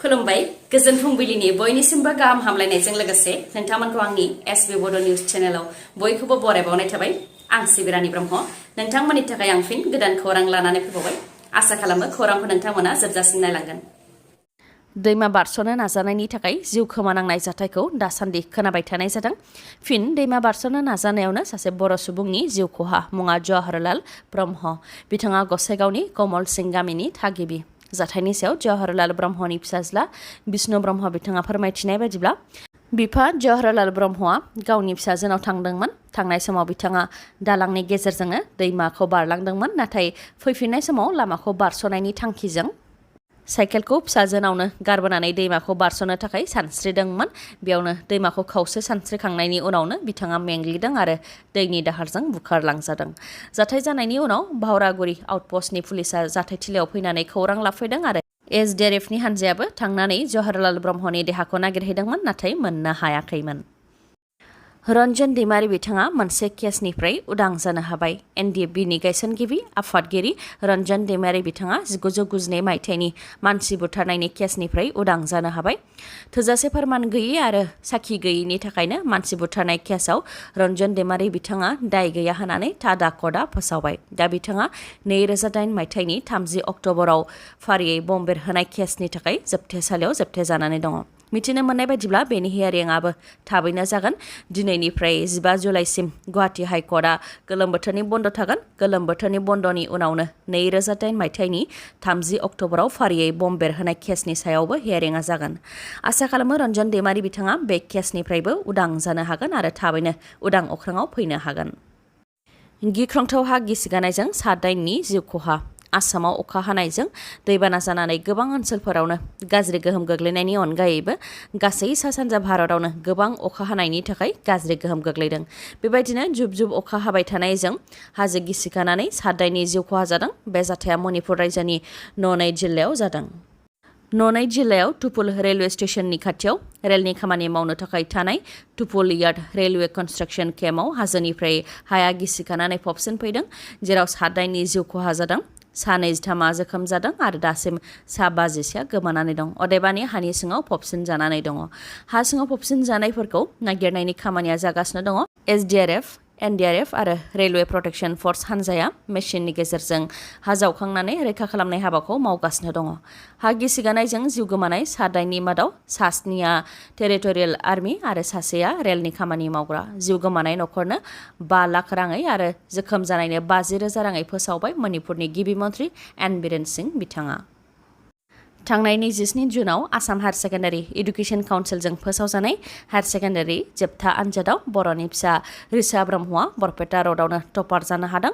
खुलुमबाय गोजोन फुंबिलिनि बयनिसिमबो गाहाम हामलायनायजों लोगोसे नोंथांमोनखौ आंनि एसबी बड निउज चेनेलाव बयखौबो बरायबावनाय थाबाय। आं सिबिरानि ब्रह्म नोंथांमोननि थाखाय आं फिन गोदान खौरां लानानै फैबावबाय। आसा खालामो खौरांखौ नोंथांमोना जोबजासिम नायलांगोन। दैमा बारस'नो नाजानायनि थाखाय जिउ खोमानांनाय जाथायखौ दासान्दि खोनाबाय थानाय जादों। फिन दैमा बारस'नो नाजानायावनो सासे बर' सुबुंनि जिउ खहा। मुङा जवाहरलाल ब्रह्म। बिथाङा गसाइगावनि कमल सिं गामिनि थागिबि। जाथायनि सायाव जवाहरलाल ब्रह्मनि फिसाज्ला बिष्णु ब्रह्म बिथाङा फोरमायथिनाय बायदिब्ला बिफा जवाहरलाल ब्रह्मआ गावनि फिसाजोनाव थांदोंमोन। थांनाय समाव बिथाङा दालांनि गेजेरजोंनो दैमाखौ बारलांदोंमोन, नाथाय फैफिननाय समाव लामाखौ बारस'नायनि थांखिजों साइकेलखौ फिसाजोनावनो गारबोनानै दैमाखौ बारस'नो थाखाय सानस्रिदोंमोन। बेयावनो दैमाखौ खावसे सानस्रिखांनायनि उनावनो बिथाङा मेंग्लिदों आरो दैनि दाहारजों बुखारलांजादों। जाथाय जानायनि उनाव भावरागुरि आउटपस्टनि पुलिसा जाथायथिलियाव फैनानै खौरां लाफैदों आरो एसडिआरएफनि हान्जायाबो थांनानै जवाहरलाल ब्रह्मनि देहाखौ नागिरहैदोंमोन, नाथाय मोननो हायाखैमोन। रन्जन दैमारि बिथाङा मोनसे केसनिफ्राय उदां जानो हाबाय। एनडिएफबिनि गायसनगिरि आफादगिरि रन्जन दैमारि बिथाङा 1992 मायथाइनि मानसि बुथारनायनि केसनिफ्राय उदां जानो हाबाय। थोजासे फोरमान गैयै आरो साखि गैयैनि थाखायनो मानसि बुथारनाय केसआव रन्जन दैमारि बिथाङा दाय गैया होननानै टाडा कर्टआ फोसावबाय। दा बिथाङा 2008 मायथाइनि 30 अक्ट'बराव फारियै बम बेरहोनाय केसनि थाखाय जोबथेसालियाव जोबथेजानानै दङ। मिथिनो मोननाय बायदिब्ला बेनि हियारिंआबो थाबैनो जागोन। दिनैनिफ्राय 15 जुलाइसिम गुवाहाटी हाइकर्टआ गोलोम बोथोरनि बन्द थागोन। गोलोम बोथोरनि बन्दनि उनावनो 2008 मायथाइनि 30 अक्ट'बराव फारियै बम बेरहोनाय केसनि सायावबो हियारिंआ जागोन। आसा खालामो रन्जन दैमारि बिथाङा बे केसनिफ्रायबो उदां जानो हागोन आरो थाबैनो उदां अख्राङाव फैनो हागोन। गिख्रंथाव हा गिसिगानायजों 7 दाइननि जिउ खहा। आसामाव अखा हानायजों दैबाना जानानै गोबां ओनसोलफोरावनो गाज्रि गोहोम गोग्लैनायनि अनगायैबो गासै सा-सानजा भारतआवनो गोबां अखा हानायनि थाखाय गाज्रि गोहोम गोग्लैदों। बेबायदिनो जुब जुब अखा हाबाय थानायजों हाजो गिसिखानानै 7 दाइननि जिउ खहा जादों। बे जाथाया मणिपुर रायजोनि ननै जिल्लायाव जादों। ननै जिल्लायाव तुपुल रेलवे स्टेशननि खाथियाव रेलनि खामानि मावनो थाखाय थानाय तुपुल यार्ड रेलवे कन्स्ट्राक्शन केम्पआव हाजोनिफ्राय हाया गिसिखानानै फबसिनफैदों, जेराव 7 दाइननि जिउ खहा जादों। 23 जोखोम जादों आरो दासिम 22 गोमानानै दं। अदेबानि हानि सिङाव फबसिन जानानै दङ। हा सिङाव फबसिन जानायफोरखौ नागिरनायनि खामानिया जागासिनो दङ। एसडिआरएफ, एनडिआरएफ आरो रेलवे प्रटेक्शन फर्स हान्जाया मेसिननि गेजेरजों हा जावखांनानै रैखा खालामनाय हाबाखौ मावगासिनो दङ। हा गिसिगानायजों जिउ गोमानाय 7 दाइननि मादाव 5 स्निया टेरिटरियेल आर्मि आरो सासेया रेलनि खामानि मावग्रा। जिउ गोमानाय नखरनो 5 लाख राङै आरो जोखोम जानायनो 50,000 राङै फोसावबाय मणिपुरनि गिबि मन्थ्रि एन बिरेन सिं बिथाङा। थांनाय 27 जुनाव आसाम हायार सेकेन्डारि इडुकेसन काउन्सिलजों फोसावजानाय हायार सेकेन्डारि जोबथा आनजादाव बर'नि फिसा रिचा ब्रह्मआ बरपेटा रडआवनो टपार जानो हादों।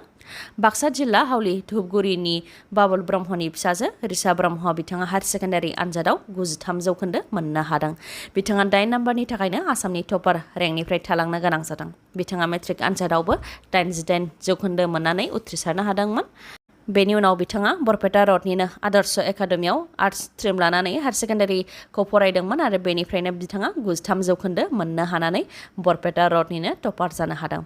बाक्सा जिल्ला हावलि धुपगुरिनि बाबुल ब्रह्मनि फिसाजो रिचा ब्रह्म बिथाङा हायार सेकेन्डारि आनजादाव 93 जौखोन्दो मोननो हादों। बिथाङा 8 नाम्बारनि थाखायनो आसामनि टपार रेंकनिफ्राय थालांनो गोनां जादों। बिथाङा मेट्रिक आनजादावबो 88 जौखोन्दो मोननानै उथ्रिसारनो हादोंमोन। बेनि उनाव बिथाङा बरपेटा रडनिनो आदर्श एकाडेमियाव आर्टस स्ट्रिम लानानै हायार सेकेन्डारिखौ फरायदोंमोन आरो बेनिफ्रायनो बिथाङा 93 जौखोन्दो मोननो हानानै बरपेटा रडनिनो टपार जानो हादों।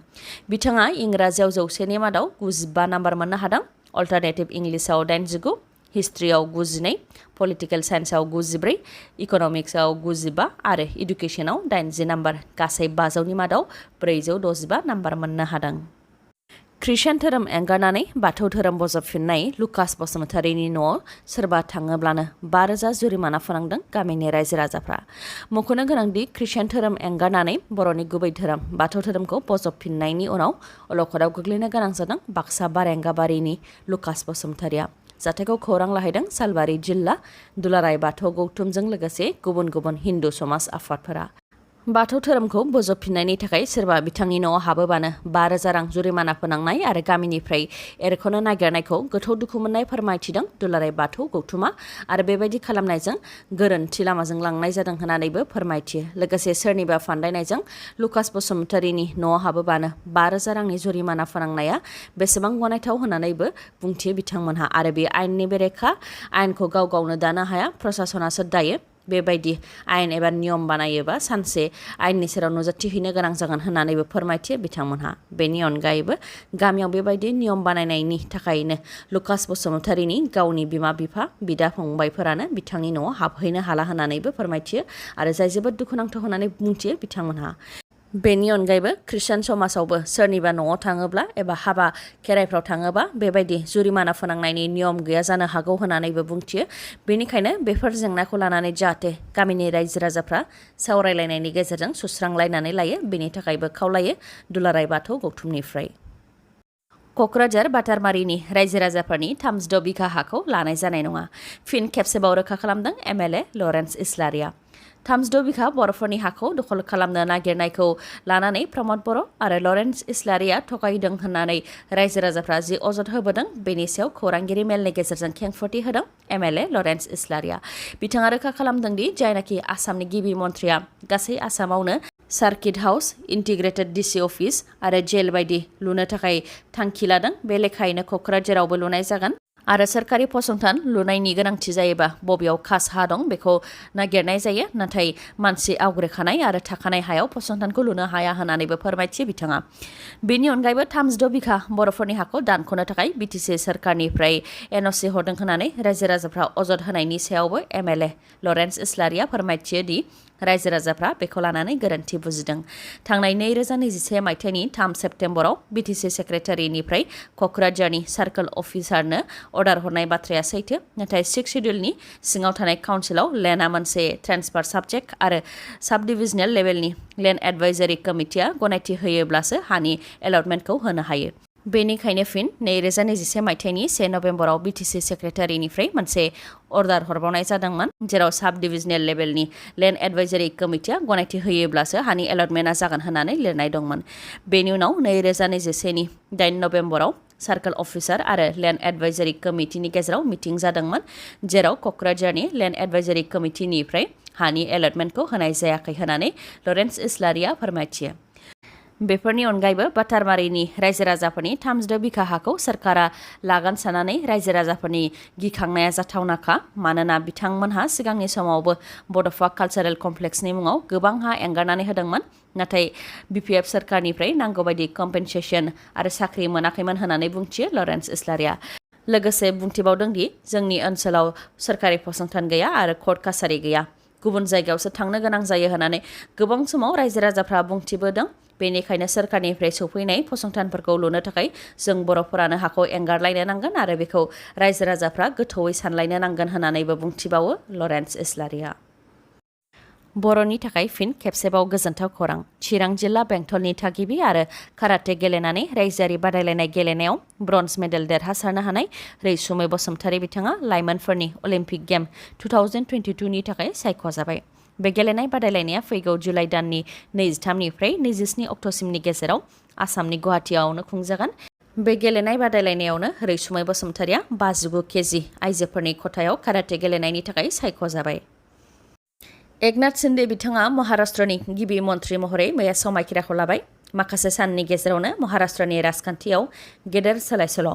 बिथाङा इंराजियाव 100नि मादाव 95 नाम्बार मोननो हादों। अल्टारनेटिभ इंलिसाव 89, हिस्ट्रियाव 92, पलिटिकेल साइन्सआव 94, इक'नमिक्सआव 95 आरो इडुकेसनाव 80 नाम्बार। गासै 500नि मादाव 465 नाम्बार मोननो हादों। ख्रिस्टान धोरोम एंगारनानै बाथौ धोरोम बजबफिननाय लुकास बसुमतारीनि न'आव सोरबा थाङोब्लानो 5,000 जुरिमाना फोनांदों गामिनि रायजो राजाफ्रा। मख'नो गोनांदि ख्रिस्टान धोरोम एंगारनानै बर'नि गुबै धोरोम बाथौ धोरोमखौ बजबफिननायनि उनाव अलखदाव गोग्लैनो गोनां जादों बाक्सा बारेंगाबारिनि लुकास बसुमतारीया। जाथायखौ खौरां लाहैदों सालबारि जिल्ला दुलाराय बाथौ गौथुमजों लोगोसे गुबुन गुबुन हिन्दु समाज आफादफोरा। बाथौ धोरोमखौ बजबफिननायनि थाखाय सोरबा बिथांनि न'आव हाबोबानो 5,000 रां जुरिमाना फोनांनाय आरो गामिनिफ्राय एरख'नो नागिरनायखौ गोथौ दुखु मोननाय फोरमायथिदों दुलाराय बाथौ गौथुमा आरो बेबायदि खालामनायजों गोरोन्थि लामाजों लांनाय जादों होननानैबो फोरमायथियो। लोगोसे सोरनिबा फान्दायनायजों लुकास बसुमतारीनि न'आव हाबोबानो 5,000 रांनि जुरिमाना फोनांनाया बेसेबां गनायथाव होननानैबो बुंथियो बिथांमोनहा। आरो बे आयेननि बेरेखा। आयेनखौ गाव गावनो दानो हाया, प्रसासनासो दायो। बेबायदि आयेन एबा नियम बानायोबा सानसे आयेननि सेराव नुजाथिहैनो गोनां जागोन होननानैबो फोरमायथियो बिथांमोनहा। बेनि अनगायैबो गामियाव बेबायदि नियम बानायनायनि थाखायनो लुकास बसुमतारीनि गावनि बिमा बिफा बिदा फंबायफोरानो बिथांनि न'आव हाबहैनो हाला होननानैबो फोरमायथियो आरो जाय जोबोद दुखुनांथाव होननानै बुंथियो बिथांमोनहा। बेनि अनगायैबो खृष्टान समाजावबो सोरनिबा न'आव थाङोब्ला एबा हाबा खेराइफ्राव थाङोबा बेबायदि जुरिमाना फोनांनायनि नियम गैया जानो हागौ होननानैबो बुंथियो। बेनिखायनो बेफोर जेंनाखौ लानानै जाहाथे गामिनि रायजो राजाफ्रा सावरायलायनायनि गेजेरजों सुस्रांलायनानै लायो बेनि थाखायबो खावलायो दुलाराय बाथौ गौथुमनिफ्राय। क'क्राझार बाटारमारिनि रायजो राजाफोरनि 36 बिघा हाखौ लानाय जानाय नङा। फिन खेबसेबाव रोखा खालामदों एमएलए लरेन्स इस्लारिया। 36 बिघा बर'फोरनि हाखौ दखल खालामनो नागिरनायखौ लानानै प्रमद बर' आरो लरेन्स इस्लारिया थगायदों होननानै रायजो राजाफ्रा जि अजद होबोदों बेनि सायाव खौरांगिरि मेलनि गेजेरजों खेंफोरथि होदों एमएलए लरेन्स इस्लारिया। बिथाङा रोखा खालामदों दि जायनाखि आसामनि गिबि मन्थ्रिया गासै आसामावनो circuit house, integrated DC office आरो जेल बायदि लुनो थाखाय थांखि लादों बे लेखायैनो क'क्राझारावबो लुनाय जागोन आरो सोरखारि फसंथान लुनायनि गोनांथि जायोबा बबेयाव खास हा दं बेखौ नागिरनाय जायो, नाथाय मानसि आवग्रिखानाय आरो थाखानाय हायाव फसंथानखौ लुनो हाया होननानैबो फोरमायथियो बिथाङा। बेनि अनगायैबो 36 बिघा बर'फोरनि हाखौ दानख'नो थाखाय बिटिसि सोरखारनिफ्राय एनअसि हरदों होननानै रायजो राजाफ्रा अजद होनायनि सायावबो एमएलए लरेन्स इस्लारिया फोरमायथियो दि रायजो राजाफ्रा बेखौ लानानै गोरोन्थि बुजिदों। थांनाय 2021 मायथाइनि 3 सेप्तेम्बराव बिटिसि सेक्रेटारिनिफ्राय क'क्राझारनि सार्कोल अफिसारनो अर्डार हरनाय बाथ्राया सैथो, नाथाय 6 शिड्युलनि सिङाव थानाय काउन्सिलाव लेन्डआ मोनसे ट्रेन्सफार साबजेक्ट आरो साब डिभिजनेल लेभेलनि लेन्ड एडभाइजारि कमिटिया गनायथि होयोब्लासो हानि एलटमेन्टखौ होनो हायो। बेनिखायनो फिन 2021 मायथाइनि 1 नभेम्बराव बिटिसि सेक्रेटारिनिफ्राय मोनसे अर्डार हरबावनाय जादोंमोन जेराव साब डिभिजनेल लेभेलनि लेन्ड एडभाइजारि कमिटिया गनायथि होयोब्लासो हानि एलटमेन्टआ जागोन होननानै लिरनाय दंमोन। बेनि उनाव 2021 नि 8 नभेम्बराव सार्कोल अफिसार आरो लेन्ड एडभाइजारि कमिटिनि गेजेराव मिटिं जादोंमोन जेराव क'क्राझारनि लेन्ड एडभाइजारि कमिटिनिफ्राय हानि एलटमेन्टखौ होनाय जायाखै होननानै लरेन्स इस्लारिया फोरमायथियो। बेफोरनि अनगायैबो बाटारमारिनि रायजो राजाफोरनि 36 बिघा हाखौ सोरखारा लागोन साननानै रायजो राजाफोरनि गिखांनाया जाथावनाखा, मानोना बिथांमोनहा सिगांनि समावबो बड'फा कालचारेल कमप्लेक्सनि मुङाव गोबां हा एंगारनानै होदोंमोन, नाथाय बिपिएफ सोरखारनिफ्राय नांगौबायदि कम्पेनसेसन आरो साख्रि मोनाखैमोन होननानै बुंथियो लरेन्स इस्लारिया। लोगोसे बुंथिबावदों दि जोंनि ओनसोलाव सोरखारि फसंथान गैया आरो कर्ट कासारि गैया, गुबुन जायगायावसो थांनो गोनां जायो होननानै गोबां समाव रायजो राजाफ्रा बुंथिबोदों। बेनिखायनो सोरखारनिफ्राय सौफैनाय फसंथानफोरखौ लुनो थाखाय जों बर'फोरानो हाखौ एंगारलायनो नांगोन आरो बेखौ रायजो राजाफ्रा गोथौयै सानलायनो नांगोन होननानैबो बुंथिबावो लरेन्स इस्लारिया। बर'नि थाखाय फिन खेबसेबाव गोजोनथाव खौरां। चिरां जिल्ला बेंटलनि थागिबि आरो काराटे गेलेनानै रायजोआरि बादायलायनाय गेलेनायाव ब्रन्ज मेडेल देरहासारनो हानाय रैसुमै बसुमतारी बिथाङा लाइमोनफोरनि अलिम्पिक गेम 2022 नि थाखाय सायख'जाबाय। बे गेलेनाय बादायलायनाया फैगौ जुलाइ दाननि 23 निफ्राय 27 अक्ट'सिमनि गेजेराव आसामनि गुवाहाटीआवनो खुंजागोन। बे गेलेनाय बादायलायनायावनो रैसुमै बसुमतारीया 59 केजि आइजोफोरनि खथायाव काराटे गेलेनायनि थाखाय सायख'जाबाय। एकनाथ शिन्दे बिथाङा महाराष्ट्रनि गिबि मन्थ्रि महरै मैया समायखिराखौ लाबाय। माखासे साननि गेजेरावनो महाराष्ट्रनि राजखान्थियाव गेदेर सोलायसोल'।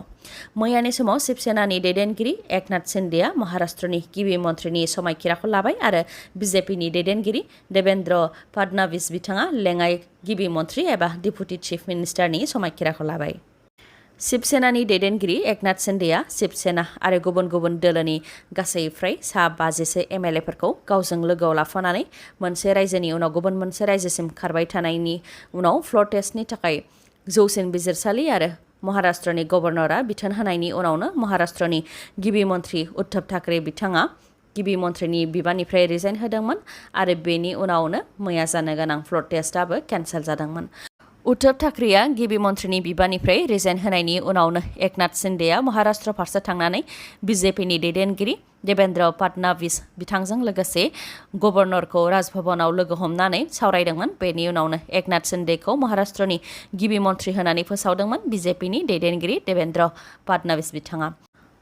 मैयानि समाव शिबसेनानि दैदेनगिरि एकनाथ शिन्देआ महाराष्ट्रनि गिबि मन्थ्रिनि समायखिराखौ लाबाय आरो बिजेपिनि दैदेनगिरि देवेन्द्र फडणवीस बिथाङा लेङाइ गिबि मन्थ्रि एबा डिपुटि चिफ मिनिस्टारनि समायखिराखौ लाबाय। शिबसेनानि दैदेनगिरि एकनाथ शिन्देआ शिबसेना आरो गुबुन गुबुन दोलोनि गासै फ्राय 52 एमएलएफोरखौ गावजों लोगोआव लाफानानै मोनसे रायजोनि उनाव गुबुन मोनसे रायजोसिम खारबाय थानायनि उनाव फ्ल'र टेस्टनि थाखाय जौसिन बिजिरसालि आरो महाराष्ट्रनि गभर्नरआ बिथोन होनायनि उनावनो महाराष्ट्रनि गिबि मन्थ्रि उद्धव ठाकरे बिथाङा गिबि मन्थ्रिनि बिबाननिफ्राय रिजाइन होदोंमोन आरो बेनि उनावनो मैया जानो गोनां फ्ल'र टेस्टआबो केन्सेल जादोंमोन। उद्धव ठाकरेआ गिबि मन्थ्रिनि बिबाननिफ्राय रिजाइन होनायनि उनावनो एकनाथ शिन्देआ महाराष्ट्र फारसे थांनानै बिजेपिनि दैदेनगिरि देवेन्द्र फडणवीस बिथांजों लोगोसे गभर्नरखौ राजभवनाव लोगो हमनानै सावरायदोंमोन। बेनि उनावनो एकनाथ शिन्देखौ महाराष्ट्रनि गिबि मन्थ्रि होनानै फोसावदोंमोन बिजेपिनि दैदेनगिरि देवेन्द्र फडणवीस बिथाङा।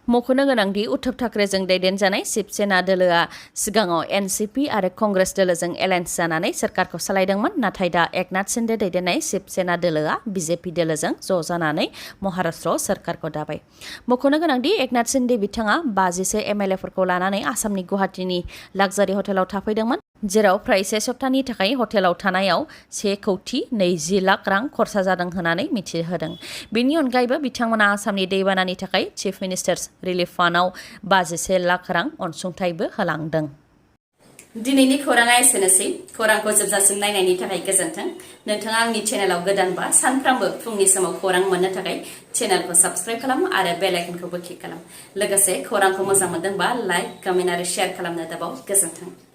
मख'नो गोनांदि उद्धव ठाकरेजों दैदेनजानाय शिवसेना दोलोआ सिगाङाव एनसिपि आरो कंग्रेस दोलोजों एलायन्स जानानै सोरखारखौ सालायदोंमोन नाथाय दा एकनाथ शिन्दे दैदेननाय शिवसेना दोलोआ बिजेपि दोलोजों ज' जानानै महाराष्ट्रआव सोरखारखौ दाबाय। मख'नो गोनांदि एकनाथ शिन्दे बिथाङा 52 एमएलएफोरखौ लानानै आसामनि गुवाहाटीनि लाक्जारि हटेलाव थाफैदोंमोन जेराव फ्राय से सप्ताहनि थाखाय हटेलाव थानायाव 1,20 लाख रां खरसा जादों होननानै मिथिहोदों। बेनि अनगायैबो बिथांमोना आसामनि दैबानानि थाखाय चिफ मिनिस्टार्स रिलिफ फान्डआव 51 लाख रां अनसुंथाइबो होलांदों। दिनैनि खौराङा एसेनोसै। खौरांखौ जोबजासिम नायनायनि थाखाय गोजोन्थों। नोंथाङा आंनि चेनेलाव गोदानबा सानफ्रामबो फुंनि समाव खौरां मोननो थाखाय चेनेलखौ साबस्क्राइब खालाम आरो बेल आइकनखौबो क्लिक खालाम। लोगोसे खौरांखौ मोजां मोनदोंबा लाइक, कमेन्ट आरो शेयार खालामनो दाबाव। गोजोन्थों।